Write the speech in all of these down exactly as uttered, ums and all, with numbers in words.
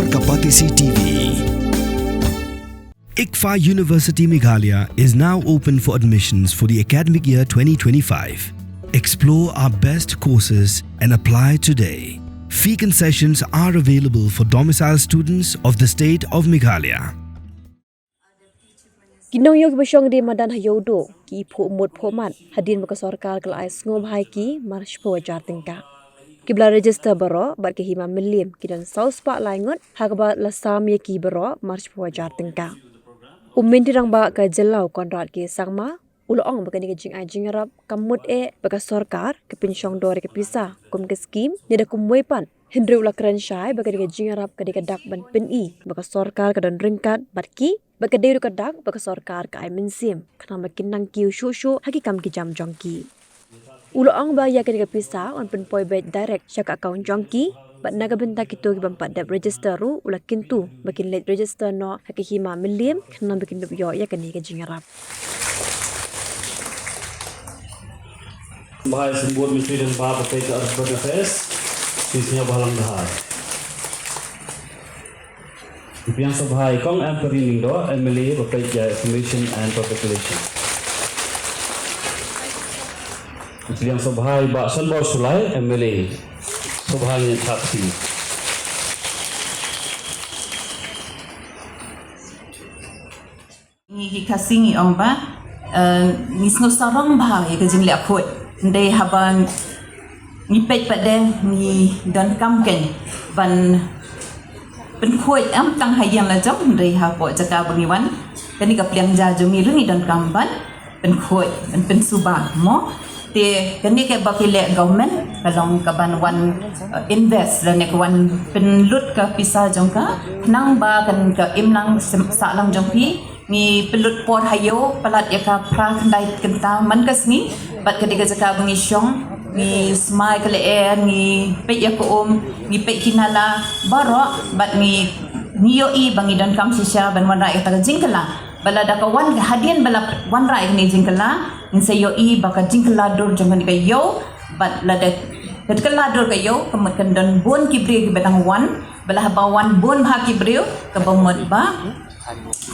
Kapatisi T V. ICFAI University Meghalaya is now open for admissions for the academic year twenty twenty-five. Explore our best courses and apply today. Fee concessions are available for domicile students of the state of Meghalaya. Ki nongïoh kiba shong de madan ha Ïewduh ki phuh mut phuh mat hadien ba ka sorkar ka la ai sngewbha ïa ki mar shiphew hajar tyngka. Kiba la register baroh bad ka Hima Mylliem ki don saw spah lai ngut ha kaba la sam ïa ki baroh mar shiphew hajar tyngka. U Myntri Rangbah ka jylla u Conrad K Sangma u la ong ba kane ka jingai jingïarap kam mut eh ba ka sorkar ka pynshong dor ïa ka pisa kum ka skim ne da kumwei pat, hynrei u la kren shai ba kane ka jingai jingïarap ka dei ka dak ban pyni ba ka sorkar ka don ryngkat bad ki, ba ka dei ruh ka dak ba ka sorkar ka ai mynsiem khnang ba kin nang kiew shuh shuh ha ki kam ki jam jong ki. U la ong ba ïa kane ka pisa yn pynpoi beit direct sha ka account jong ki, bad na ka bynta kito ki bym pat dep register ruh u la kyntu ba kin leit register noh ha ka Hima Mylliem khnang ba kin ïoh ïa kane ka jingïarap. Bha ïa Symbud Myntri Rangbah ba peit ïa Urban Affairs, Sniawbhalang Dhar. Ngi pdiang sngewbha ïa i Kong Ampareen Lyngdoh, M L A ba peit ïa Information and Public Relations. Ngi pdiang sngewbha ïa i Bah Shanbor Shullai, M L A. Sngewbha ngin ïa kti. Ngi ki Khasi ngi ong ba, eh, ngi sngew sarong bha ïa ka jingleh khuid. Hynrei haba ngi peit pat de ngi donkam kein ban pynkhuid, em tang ha ïing la jong, hynrei hapoh jaka ba ngi wan, kane ka pliang ja jong ngi ruh ngi donkam ban pynkhuid, ban pynsuba mo. Te kane kaba ki leh government ka long kaban wan, eh, invest lane ka wan pynlut ka pisa jong ka, khnang ba kan ka imlang sem-, sahlang jong phi, ngi pynlut por ha ïew palat ïa ka phra khyndai kynta man ka sngi, bad ka dei ka jaka ba ngi shong, ngi smai ka lyer, ngi peit ïa ka um, ngi peit ki nala baroh, bad ngi, ngi ïohi ba ngi donkam shisha ban wanrah ïa kata ka jingkylla. Ba lada ka wan, hadien ba la wanrah ïa kane ka jingkylla, ngin sa ïohi ba ka jingkylla dur jong kane ka ïew, bad lada ka kylla dur ka ïew, ka mut kan don bun ki briew kiba dang wan, ba la haba wan bun bha ki briew, kaba mut ba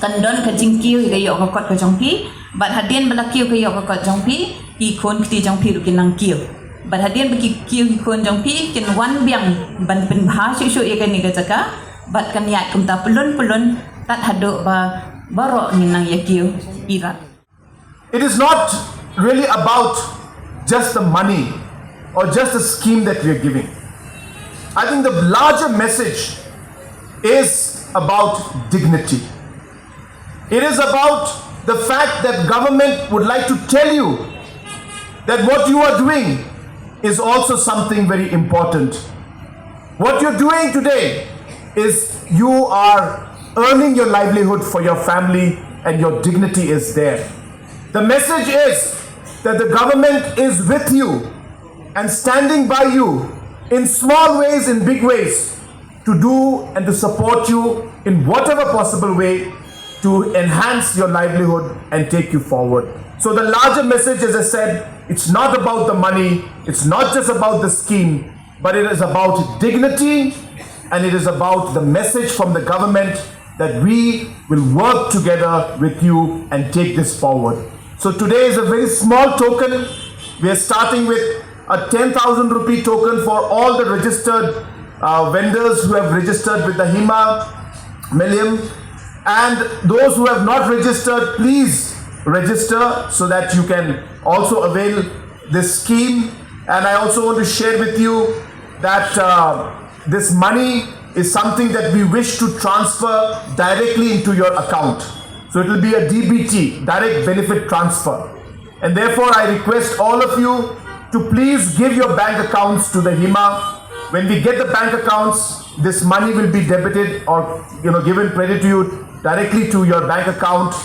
kan don ka jingkiew ïa ka ïoh ka kot ka jong phi, bad hadien ba la kiew ka ïoh ka kot jong phi, ki khun kti jong phi ruh kin nang kiew. Bad hadien ba ki kiew ki khun jong phi, kin wan biang ban pynbha shuh shuh ïa kane ka jaka, bad kan ïaid kumta pyllun pyllun, tad haduh ba baroh ngin nang ïa kiew irat. It is not really about just the money or just the scheme that we are giving. I think the larger message is about dignity. It is about the fact that government would like to tell you that what you are doing is also something very important. What you're doing today is you are earning your livelihood for your family and your dignity is there. The message is that the government is with you and standing by you in small ways, in big ways, to do and to support you in whatever possible way to enhance your livelihood and take you forward. So the larger message, as I said, it's not about the money, it's not just about the scheme, but it is about dignity, and it is about the message from the government that we will work together with you and take this forward. So today is a very small token. We are starting with a ten thousand rupee token for all the registered, uh, vendors who have registered with the Hima Mylliem. And those who have not registered, please register so that you can also avail this scheme. And I also want to share with you that, uh, this money is something that we wish to transfer directly into your account. So it will be a D B T, direct benefit transfer. And therefore, I request all of you to please give your bank accounts to the Hima. When we get the bank accounts, this money will be debited or, you know, given credit to you directly to your bank account,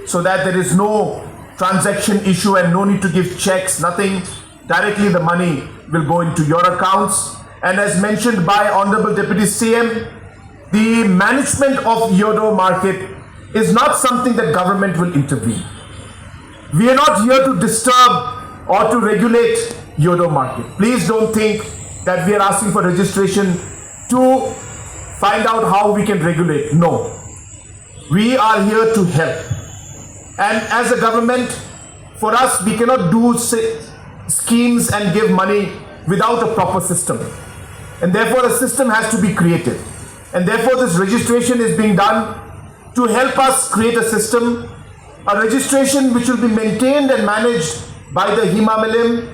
so that there is no transaction issue and no need to give checks, nothing. Directly the money will go into your accounts. And as mentioned by Honorable Deputy C M, the management of Ïewduh market is not something that government will intervene. We are not here to disturb or to regulate Ïewduh market. Please don't think that we are asking for registration to find out how we can regulate. No. We are here to help. And as a government, for us, we cannot do si- schemes and give money without a proper system. And therefore, a system has to be created. And therefore, this registration is being done to help us create a system, a registration which will be maintained and managed by the Hima Milim,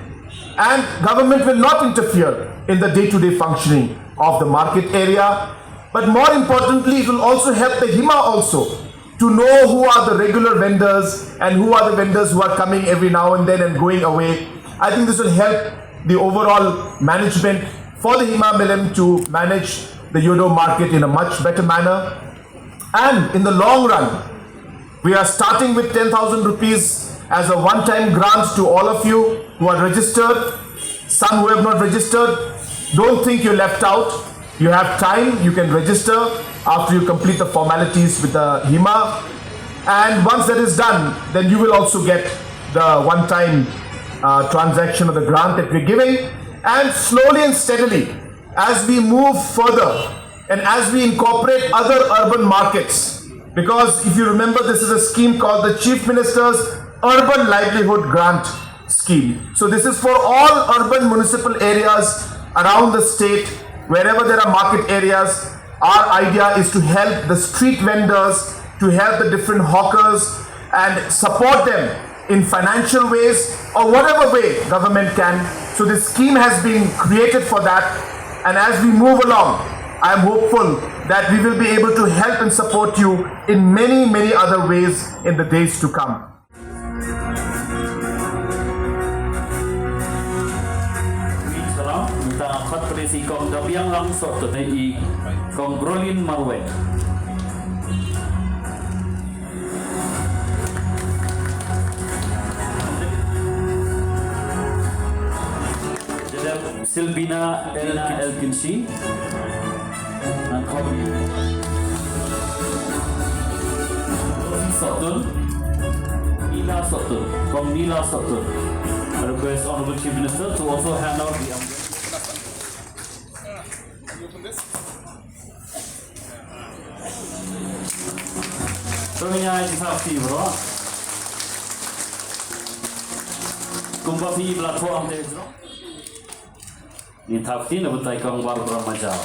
and government will not interfere in the day-to-day functioning of the market area. But more importantly, it will also help the Hima also to know who are the regular vendors and who are the vendors who are coming every now and then and going away. I think this will help the overall management for the Hima Milim to manage the Yodo market in a much better manner. And in the long run, we are starting with ten thousand rupees as a one time grant to all of you who are registered. Some who have not registered, don't think you're left out. You have time, you can register after you complete the formalities with the Hima. And once that is done, then you will also get the one time uh, transaction of the grant that we're giving. And slowly and steadily, as we move further, and as we incorporate other urban markets, because if you remember, this is a scheme called the Chief Minister's Urban Livelihood Grant Scheme. So, this is for all urban municipal areas around the state, wherever there are market areas. Our idea is to help the street vendors, to help the different hawkers, and support them in financial ways or whatever way government can. So this scheme has been created for that. And as we move along, I am hopeful that we will be able to help and support you in many, many other ways in the days to come. Salam, mynta khot pynlong i Kong Dabiang Lang Sohtun, i Kong Brolin Marwei. Silvina Elna Elkinshi. Ngan khot Sohtun. Nila Sohtun. Kong Nila Sohtun. I request Honorable Chief Minister to also hand out the umbrella. To ngin ïa ïaid sha phi bro. Kumba phi ba la thoh hangtei jrong. Ngin thap kti na bynta i Kong Barbara Majaw.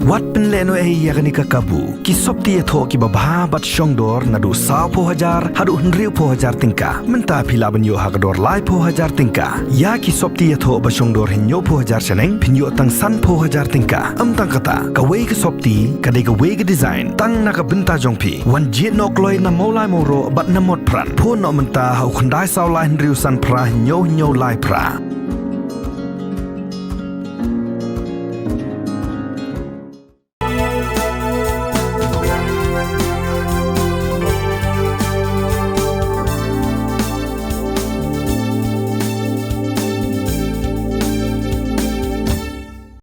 Wat pynlehnohei ïa kane ka kabu. Ki sopti ïathoh kiba bha bad shongdor naduh sawphew hajar haduh hynriewphew hajar tyngka. Mynta phi lah ban ïoh ha ka dor laiphew hajar tyngka. Ïa ki sopti ïathoh ba shongdor hynñiewphew hajar shaneng phin ïoh tang sanphew hajar tyngka. Ym tang kata, kawei ka sopti ka dei kawei ka design tang na ka bynta jong phi. Wan jied noh kloi na Mawlai Mawroh bad na Motphran. Phone noh mynta ha u khyndai saw lai hynriew san phra hynñiew hynñiew lai phra.